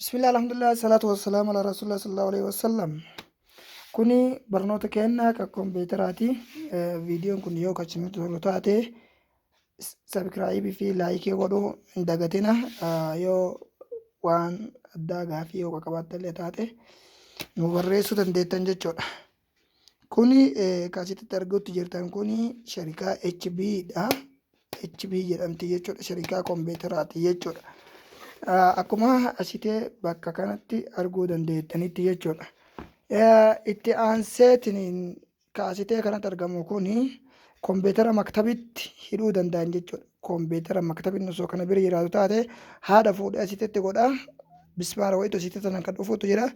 Bismillah, alhamdulillah, salaatu wassalamu ala rasulillah sallallahu alaihi wasallam. Kuni barnoota keenna kan kompiitaraati. Viidiyoon kun yoo kan isinitti tolu taate sabiskiraayibii fi laayikii godhuu hin dagatina. Yoo waan addaa gaafii yoo qabaattan illee taate nu barreessuu dandeettan jechuudha. Kuni kan asitti arguutti jirtan kuni sharikaa HB dha. HB jedhamti jechuudha. Sharikaa kompiitaraati jechuudha. Akkuma asitee bakka kanatti arguu dandeettanitti jechuudha. Itti aanseetiin kaasitee kanatti argamu kuni kompiitara maktabitti hidhuu danda'an jechuudha. Kompiitara maktabiin osoo kana bira jiraatu taate haadha fuudhee asitetti godha. Bismaara wayitu asitee tanaan kan dhufuutu jira.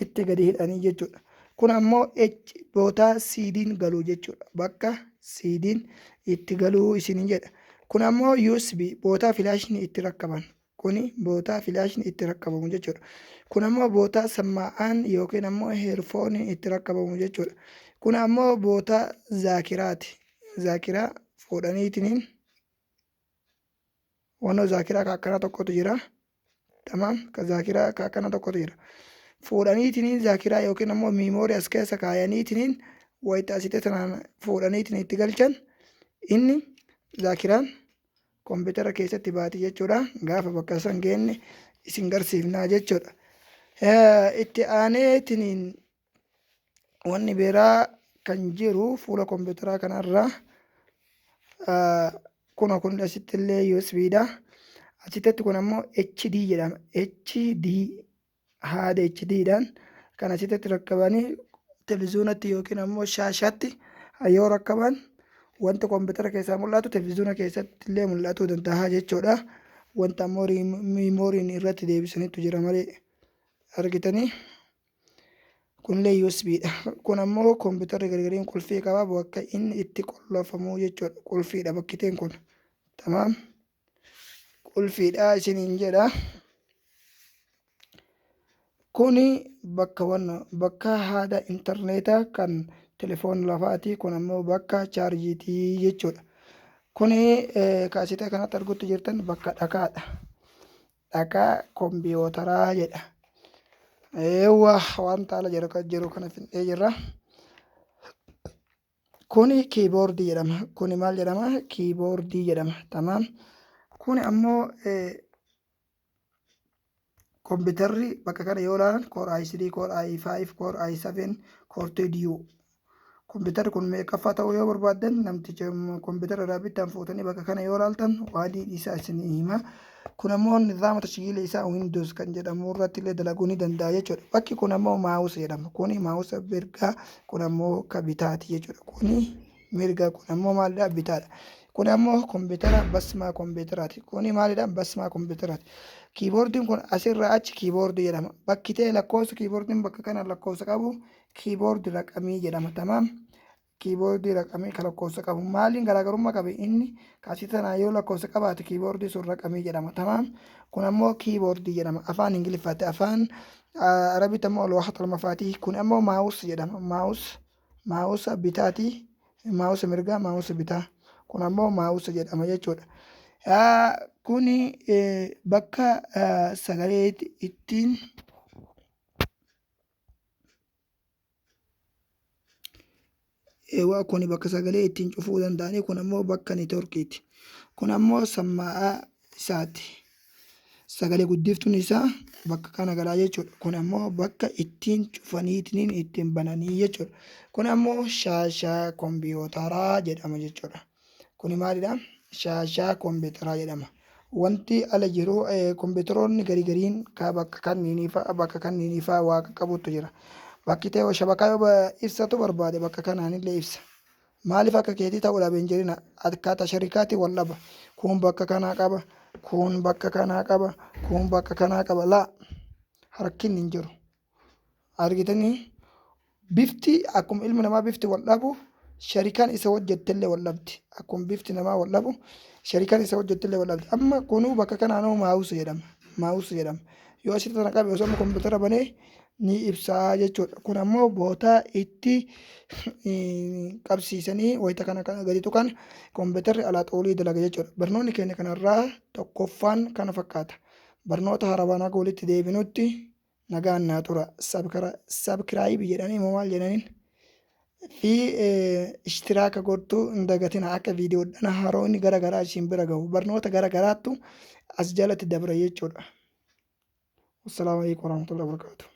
Itti gadi hidhanii jechuudha. Kun ammoo H bootaa CD'n galuu jechuudha. Bakka CD'n itti galuu isiniin jedha. Kun ammoo USB bootaa filaashni itti rakkaban. Kuni bootaa filaashni itti rakkabamu jechuudha. Kun ammoo bootaa sammaa'aan yookiin ammoo heerfooniin itti rakkabamu jechuudha. Kun ammoo bootaa zaakiraati. Zaakiraa fuudhaniitiniin wannoo zaakiraa ka akkanaa tokkotu jira. Tamaam ka zaakiraa ka akkana tokkotu jira. Fuudhaniitiniin zaakiraa yookiin ammoo miimoorii as keessa kaayaniitiniin wayita asitee tanaan fuudhaniitiin itti galchan inni zaakiraan kompiitara keessatti baati jechuudha. Gaafa bakka san geenne isin garsiifnaa jechuudha. Itti aaneetiniin wanni biraa kan jiru fuula kompiitaraa kanarra kuna kun asitti illee USB dha. Asitti kun ammoo HD jedhama. HD haada HD dhaan kan asitti rakkabanii televiziyoonatti yookiin ammoo shaashaatti yoo rakkaban wanta kompiitara keessaa mul'atu televiziyoona keessatti illee mul'atuu danda'a jechuudha. Wanta ammoo miimooriin irratti deebisanitu jira malee argitanii. Kunillee USB dha. Kun ammoo kompiitarri gargariin qulfii qaba bakka inni itti qollofamu jechuudha. Qulfiidha bakkiteen kun. Tamaam. Qulfiidha isiniin jedha. Kuni bakka wanna bakka haada intarneetaa kan telefoon lafaati. Kun ammoo bakka chaarjiitii jechuudha. Kuni kaasitee kanatti argutti jirtan bakka dhakaadha. Dhakaa kombiyootaraa jedha. Eewwa wanta ala jiru kan jiru kana fixnee jirra. Kuni kiiboordii jedhama. Kuni maal jedhama? Kiiboordii jedhama. Tamaam. Kuni ammoo kompiitarri bakka kana yoo ilaalan Core i3, Core i5, Core i7, Core 2 Duo. Kompiitarri kun meeqaffaa ta'uu yoo barbaaddan namticha kompiitara irraa bittan fuutanii bakka kana yoo ilaaltan waadii isaa isinii hima. Kun ammoo nizaama tashgiila isaa Windows kan jedhamu irratti illee dalaguu ni danda'a jechuudha. Bakki kun ammoo maawusa jedhama. Kuni maawusa mirgaa kun ammoo ka bitaati jechuudha. Kuni mirga kun ammoo maalidha bitaadha. Kun ammoo kompiitara basmaa kompiitaraati. Kuni maalidha basmaa kompiitaraati. Kiiboordiin kun asirraa achi kiiboordii jedhama. Bakki ta'e lakkoofsa kiiboordiin bakka kana lakkoofsa qabu keyboard raqamii jedhama tamaam keyboard raqamii ka lakkoofsa qabu maaliin garaagarummaa qabe inni kaasii tanaa yoo lakkoofsa qabaate keyboard sun raqamii jedhama tamaam kun ammoo keyboard jedhama afaan ingiliffaatti afaan arabitti ammoo alwaahat almafaatii kun ammoo maawus jedhama maawus maawusa bitaati maawusa mirgaa maawusa bitaa kun ammoo maawusa jedhama jechuudha. Kuni bakka sagalee ittiin Eewwa kuni bakka sagalee ittiin cufuu danda'anii kun ammoo bakka neetworkiiti. Kun ammoo sammaa'aa isaati. Sagalee guddiftuun isaa bakka kana galaa jechuudha. Kun ammoo bakka ittiin cufaniitiin ittiin bananii jechuudha. Kun ammoo shaashaa kompiitaraa jedhama jechuudha. Kuni maalidha? Shaashaa kompiitaraa jedhama. Wanti ala jiru kompiitaroonni garii gariin ka bakka kanniinii fa'a bakka kanniinii fa'a waa qaqqabutu jira. Bakki ta'e shabakaa yoo ibsatu barbaade bakka kanaanillee ibsa. Maaliif akka keetii ta'uu dhabe hin jedhina. Akkaataa sharikaatiin wal dhaba. Kun bakka kanaa qaba, kun bakka kanaa qaba, kun bakka kanaa qaba. Laa rakkinni hin jiru. Argitanii bifti akkuma ilmi namaa bifti wal dhabu sharikaan isa hojjettellee wal dhabdi. Akkuma bifti namaa wal dhabu sharikaan isa hojjettellee wal dhabdi. Amma kunuu bakka kanaanuu maawusa jedhama. Maawusa jedhama. Yoo asitti tana qabe osoo amma kompiitara banee ni ibsaa jechuudha. Kun ammoo bootaa itti qabsiisanii wayita kana kana gadi tuqan kompiitarri alaa xoolii dalaga jechuudha. Barnoonni keenya kanarraa tokkoffaan kana fakkaata. Barnoota haarawaan akka walitti deebinutti nagaan naa tura. Subscribe jedhanii moo maal jedhaniin fi ishtiraaka godhuu hin dagatina, akka viidiyoodhaan haroonni gara garaa isin bira gahu. Barnoota gara garaattu as jalatti dabra jechuudha. Wassalaamu alaikum warahmatullahi wabarakatuh.